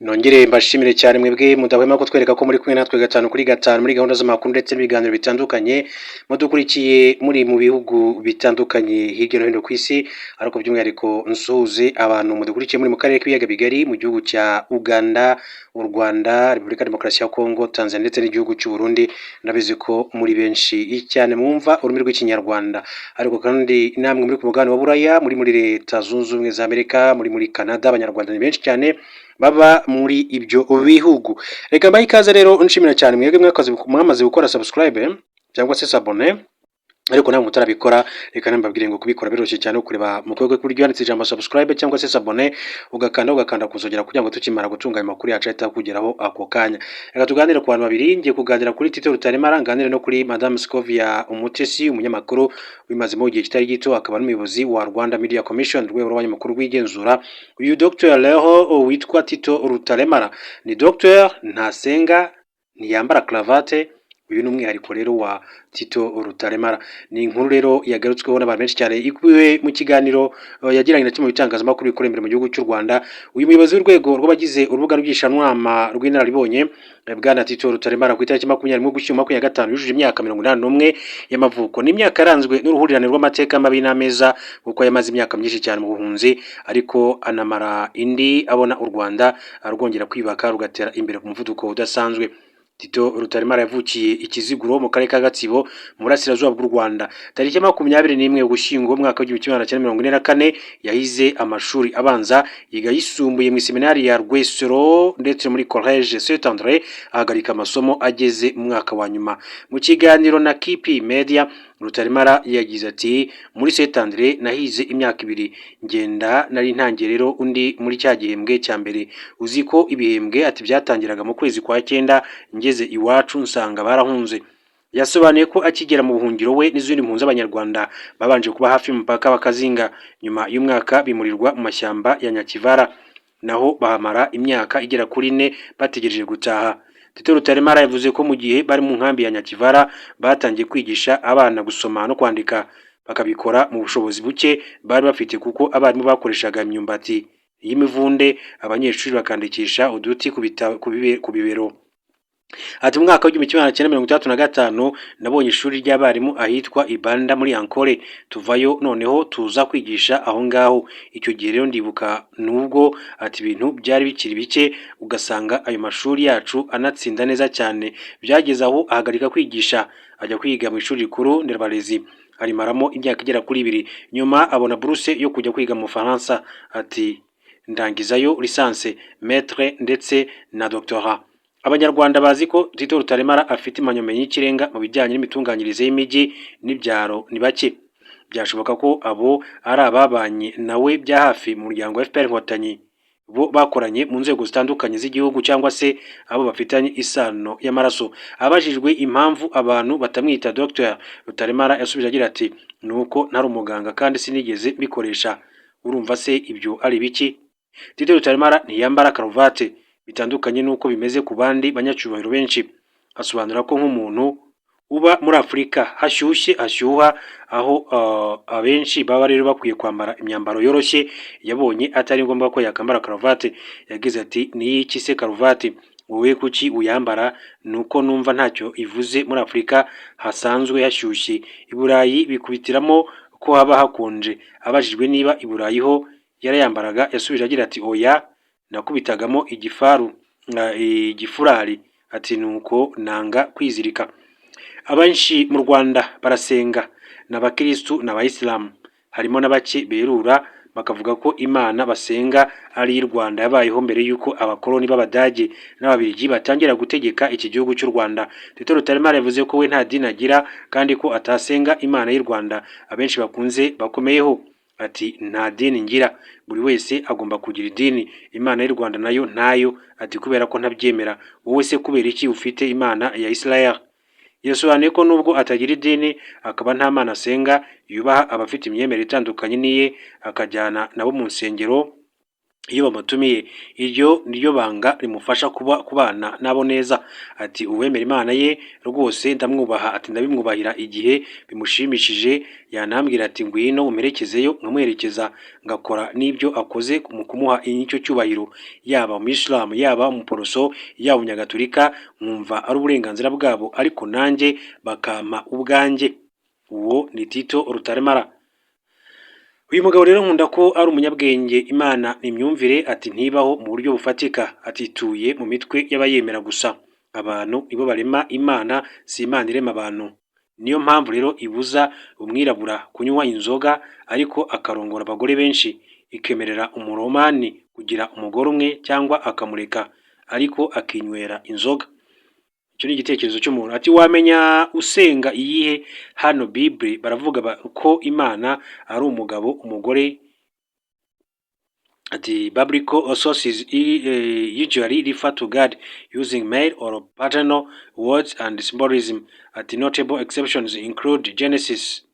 Nongere mbashimire cyane mwebwe mudahwema kutwereka ko muri kumwe natwe gatanu kuri gatanu muri gahunda z'amakuru ndetse n'ibiganiro bitandukanye, mudukurikiye muri mu bihugu bitandukanye hirya no hino ku isi. Ariko by'umwihariko nsuhuze abantu mudukurikiye muri mu karere k'ibiyaga bigari, mu gihugu cya Uganda, u Rwanda, Repubulika ya Demokarasi ya Kongo, Tanzania ndetse n'igihugu cy'u Burundi. Ndabizi ko muri benshi cyane mwumva ururimi rw'Ikinyarwanda. Ariko kandi namwe muri ku mugabane wa Buraya, muri Leta Zunze Ubumwe za Amerika, muri Canada, Abanyarwanda ni benshi cyane baba muri ibyo bihugu. Reka mbahe ikaze rero, nshimira cyane mwebwe mwakoze, mwamaze gukora subscribe cyangwa se s'abonner. Ariko nawe mutarabikora, reka mbabwire ngo kubikora biroroshye cyane: kureba mu kuboko kw'iburyo handitse ijambo subscribe cyangwa se s'abonner, ugakanda kuzogera kugira ngo tukimara gutunganya amakuru yacu ahita akugeraho ako kanya. Reka tuganire ku bantu babiri. Ngiye kuganira kuri Tito Rutaremara, nganire no kuri Madame Scovia Umutesi, umunyamakuru wimazemo igihe kitari gito, akaba n'umuyobozi wa Rwanda Media Commission, urwego rw'abanyamakuru rwigenzura. Uyu Dr. Leho witwa Tito Rutaremara ni Dr, ntasenga, ntiyambara cravate. Uyu ni umwihariko rero wa Tito Rutaremara. Ni inkuru rero yagarutsweho n'abantu benshi cyane, ikubiwe mu kiganiro yagiranye na kimwe mu bitangazamakuru bikorera imbere mu gihugu cy'u Rwanda. Uyu muyobozi w'urwego rw'abagize urubuga rw'ishanwama rw'inararibonye, bwana Tito Rutaremara, ku itariki 20 Ugushyingo 25 yujuje imyaka 81 y'amavuko. Ni imyaka yaranzwe n'uruhurirane rw'amateka mabi n'ameza, kuko yamaze imyaka myinshi cyane mu buhunzi, ariko anamara indi abona u Rwanda rwongera kwiyubaka, rugatera imbere ku muvuduko udasanzwe. Tito Rutaremara yavukiye i Kiziguro mu karere ka Gatsibo mu burasirazuba bw'u Rwanda tariki 21 Ugushyingo umwaka w'1944. Yahize amashuri abanza, yiga yisumbuye mu iseminari ya Rwesero ndetse muri Collège Saint André, ahagarika amasomo ageze mu mwaka wa nyuma. Mu kiganiro na KP Media, Rutaremara yagize ati: "Muri Saint André nahize imyaka 2, ngenda nari ntangiye rero undi muri cya gihembwe cya mbere. Uzi ko ibihembwe ati byatangiraga mu kwezi kwa cyenda, ngeze iwacu nsanga barahunze." Yasobanuye ko akigera mu buhungiro, we n'izindi mpunzi z'Abanyarwanda babanje kuba hafi y'umupaka wa Kazinga, nyuma y'umwaka bimurirwa mu mashyamba ya Nyakivara, naho bahamara imyaka igera kuri 4 bategereje gutaha. Tito Rutaremara yavuze ko mu gihe bari mu nkambi ya Nyakivara batangiye kwigisha abana gusoma no kwandika, bakabikora mu bushobozi buke bari bafite, kuko abarimu bakoreshaga imyumbati y'imivunde, abanyeshuri bakandikisha uduti ku bibero. Ati: "Mu mwaka w'1965 nabonye ishuri ry'abarimu ahitwa Ibanda muri Ankole, tuvayo noneho tuza kwigisha aho ngaho. Icyo gihe rero ndibuka nubwo ati ibintu byari bikiri bike, ugasanga ayo mashuri yacu anatsinda neza cyane. Byageze aho ahagarika kwigisha, ajya kwiga mu ishuri rikuru nderabarezi, arimaramo imyaka igera kuri 2, nyuma abona buruse yo kujya kwiga mu Bufaransa." Ati: "Ndangizayo licence maître ndetse na doctorat." Abanyarwanda bazi ko Tito Rutaremara afite impamyabumenyi y'ikirenga mu bijyanye n'imitunganyirize y'imijyi n'ibyaro ni bake. Byashoboka ko abo ari ababanye nawe bya hafi mu muryango wa FPR Inkotanyi, bo bakoranye mu nzego zitandukanye z'igihugu, cyangwa se abo bafitanye isano y'amaraso. Abajijwe impamvu abantu batamwita Dr, Rutaremara yasubije agira ati: "Ni uko ntari umuganga kandi sinigeze mbikoresha. Urumva se ibyo ari ibiki?" Tito Rutaremara ntiyambara karuvate, bitandukanye n'uko bimeze ku bandi banyacyubahiro benshi. Asobanura ko nk'umuntu uba muri Afurika hashyushye, hashyuha, aho abenshi baba rero bakwiye kwambara imyambaro yoroshye, yabonye atari ngombwa ko yakambara karuvati. Yagize ati: "Ni iki se karuvati? Wowe kuki uyambara? Ni uko numva ntacyo ivuze muri Afurika hasanzwe hashyushye. I Burayi bikubitiramo ko haba hakonje." Abajijwe niba i Burayi ho yarayambaraga, yasubije agira ati: "Oya, nakubitagamo igifaru, igifurari." Ati: "Nuko nanga kwizirika." Abenshi mu Rwanda barasenga, ni abakirisitu n'abayisilamu, harimo na bake berura bakavuga ko Imana basenga ari iy'u Rwanda yabayeho mbere y'uko abakoloni b'Abadage n'Ababiligi batangira gutegeka iki gihugu cy'u Rwanda. Tito Rutaremara yavuze ko we nta dini agira kandi ko atasenga Imana y'u Rwanda abenshi bakunze bakomeyeho. Ati: "Nta dini ngira, buri wese agomba kugira idini. Imana y'u Rwanda nayo ntayo." Ati: "Kubera ko ntabyemera." "Wowe se kubera iki ufite Imana ya Israel?" Yasobanuye ko nubwo atagira idini, akaba nta mana asenga, yubaha abafite imyemerere itandukanye n'iye, akajyana nabo mu nsengero. Iyo bamutumiye, iryo niryo banga rimufasha kuba kubana nabo neza. Ati: "Uwemera Imana ye rwose ndamwubaha." Ati: "Ndabimwubahira. Igihe bimushimishije yanambwira ati: 'Ngwino umperekezeyo,' nkamuherekeza, ngakora n'ibyo akoze mu kumuha icyo cyubahiro, yaba umuyisilamu, yaba umuporoso, yaba umunyagatulika, nkumva ari uburenganzira bwabo, ariko nanjye bakampa ubwanjye." Uwo ni Tito Rutaremara. Uyu mugabo rero nkunda ko ari umunyabwenge. Imana ni imyumvire. Ati: "Ntibaho mu buryo bufatika." Ati: "Ituye mu mitwe y'abayemera gusa. Abantu nibo barema Imana, si Imana irema abantu. Niyo mpamvu rero ibuza umwirabura kunywa inzoga ariko akarongora abagore benshi, ikemerera umuromani kugira umugore umwe cyangwa akamureka ariko akinywera inzoga." Icyo ni igitekerezo cy'umuntu. Ati: "Wamenya usenga iyihe? Hano Bible baravuga ko Imana ari umugabo, umugore." Ati: "Biblical sources usually refer to God using male or paternal words and symbolism." Ati: "Notable exceptions include Genesis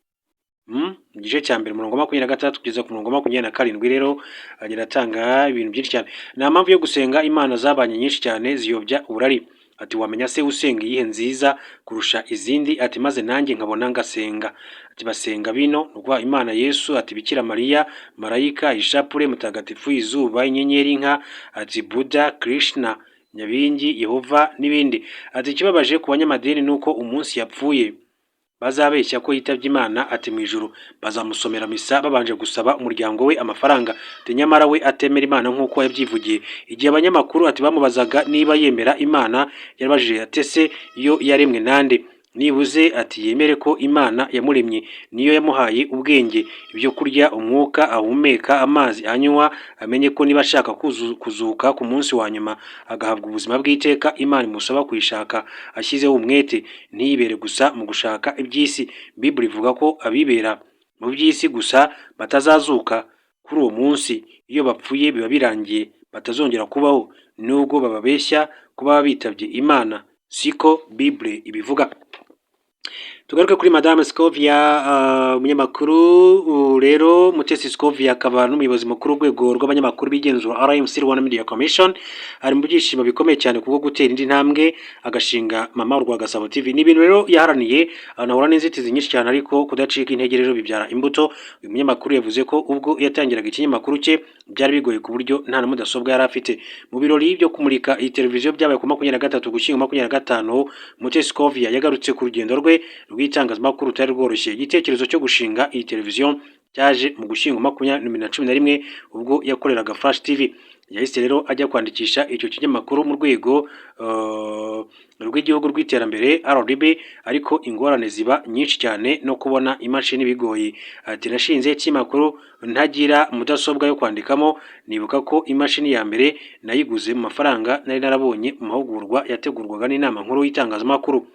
igice cya mbere, umurongo wa 26 kugeza ku murongo wa 27." Rero agenda atanga ibintu byinshi cyane. Nta mpamvu yo gusenga imana zabanye nyinshi cyane, ziyobya uburari. Ati: "Wamenya se usenga iyihe nziza kurusha izindi?" Ati: "Maze nanjye nkabona ngasenga." Ati: "Basenga bino, ni ukuvuga Imana, Yesu," ati, "Bikira Mariya, marayika, ishapure mutagatifu, izuba, inyenyeri, inka," ati, "Buda, Krishna, Nyabingi, Yehova n'ibindi." Ati: "Ikibabaje ku banyamadini ni uko umunsi yapfuye bazabeshya ko yitabye Imana." Ati: "Mu ijuru bazamusomera misa babanje gusaba umuryango we amafaranga." Ati: "Nyamara we atemera Imana nk'uko yabyivugiye." Igihe abanyamakuru, ati, bamubazaga niba yemera Imana, yarabajije ati: "Ese yo yaremwe nande?" Nibuze, ati, yemere ko Imana yamuremye, niyo yamuhaye ubwenge, ibyo kurya, umwuka ahumeka, amazi anywa, amenye ko niba ashaka kuzuka ku munsi wa nyuma agahabwa ubuzima bw'iteka, Imana imusaba kuyishaka ashyizeho umwete, ntiyibere gusa mu gushaka iby'isi. Bibiri ivuga ko abibera mu by'isi gusa batazazuka kuri uwo munsi. Iyo bapfuye biba birangiye, batazongera kubaho, nubwo bababeshya ko baba bitabye Imana, siko Bible ibivuga. Tugaruke kuri Madame Scovia, umunyamakuru rero Mutesi Scovia, akaba n'umuyobozi mukuru w'urwego rw'abanyamakuru bigenzura RMC, Rwanda Media Commission, ari mu byishimo bikomeye cyane kubwo gutera indi ntambwe agashinga Mama Urwagasabo TV. Ni ibintu rero yaharaniye, anahura n'inzitizi nyinshi cyane, ariko kudacika intege rero bibyara imbuto. Uyu munyamakuru yavuze ko ubwo yatangiraga ikinyamakuru cye byari bigoye, ku buryo nta na mudasobwa yari afite. Mu birori byo kumurika iyi televiziyo byabaye ku 23 Gushyingo 25, Mutesi Scovia yagarutse ku rugendo rwe rw'itangazamakuru rutari rworoshye. Igitekerezo cyo gushinga iyi televiziyo cyaje mu Gushyingo 2011, ubwo yakoreraga Flash TV. Yahise rero ajya kwandikisha icyo kinyamakuru mu rwego rw'igihugu rw'iterambere RDB, ariko ingorane ziba nyinshi cyane, no kubona imashini bigoye. Ati: "Nashinze ikinyamakuru ntagira mudasobwa yo kwandikamo. Nibuka ko imashini ya mbere nayiguze mu mafaranga nari narabonye mu mahugurwa yategurwaga n'inama nkuru y'itangazamakuru.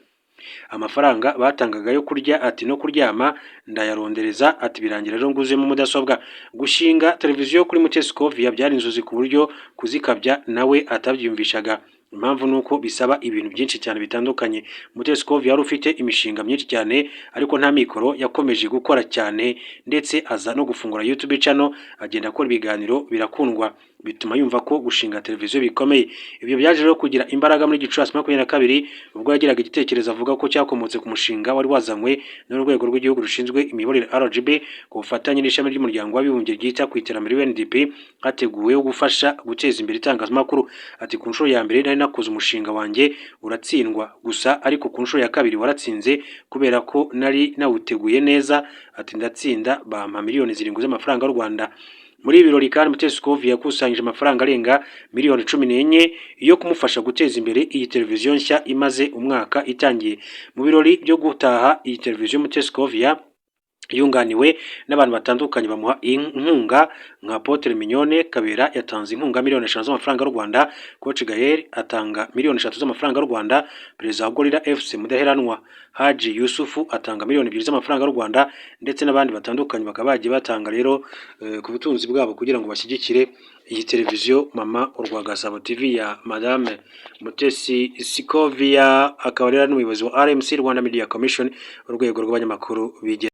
Amafaranga batangaga yo kurya," ati, "no kuryama ndayarondereza." Ati: "Birangira rero nguzemo mudasobwa." Gushinga televiziyo kuri Mutesi Scovia byari inzozi ku buryo kuzikabya nawe atabyiyumvishaga. Impamvu ni uko bisaba ibintu byinshi cyane bitandukanye. Mutesi Scovia yari ufite imishinga myinshi cyane ariko nta mikoro. Yakomeje gukora cyane, ndetse aza no gufungura YouTube channel, agenda akora ibiganiro birakundwa, bituma yumva ko gushinga televiziyo bikomeye. Ibyo byaje rero kugira imbaraga muri Gicurasi 22, ubwo yagiraga igitekerezo avuga ko cyakomotse ku mushinga wari wazanywe n'urwego rw'igihugu rushinzwe imiyoborere RGB, ku bufatanye n'ishami ry'umuryango w'abibumbye ryita ku iterambere UNDP, hateguwe wo gufasha guteza imbere itangazamakuru. Ati: "Ku nshuro ya mbere nari nakoze umushinga wanjye uratsindwa gusa, ariko ku nshuro ya kabiri waratsinze kubera ko nari nawuteguye neza." Ati: "Ndatsinda, bampa miliyoni 7 z'amafaranga y'u Rwanda." Muri ibi birori kandi, Mutesi Scovia yakusanyije amafaranga arenga miliyoni 14 yo kumufasha guteza imbere iyi televiziyo nshya imaze umwaka itangiye. Mu birori byo gutaha iyi televiziyo, Mutesi Scovia yunganiwe n'abantu batandukanye bamuha inkunga, nka Apotre Mignone Kabera yatanze inkunga miliyoni 5 z'amafaranga y'u Rwanda, Coach Gael atanga miliyoni 3 z'amafaranga y'u Rwanda, Perezida wa Gorilla FC Mudaheranwa Haji Yusufu atanga miliyoni 2 z'amafaranga y'u Rwanda, ndetse n'abandi batandukanye bakaba bagiye batanga rero ku butunzi bwabo kugira ngo bashyigikire iyi televiziyo Mama Urwagasabo TV ya Madame Mutesi Scovia, akaba rero n'umuyobozi wa RMC, Rwanda Media Commission, urwego rw'abanyamakuru bigenga.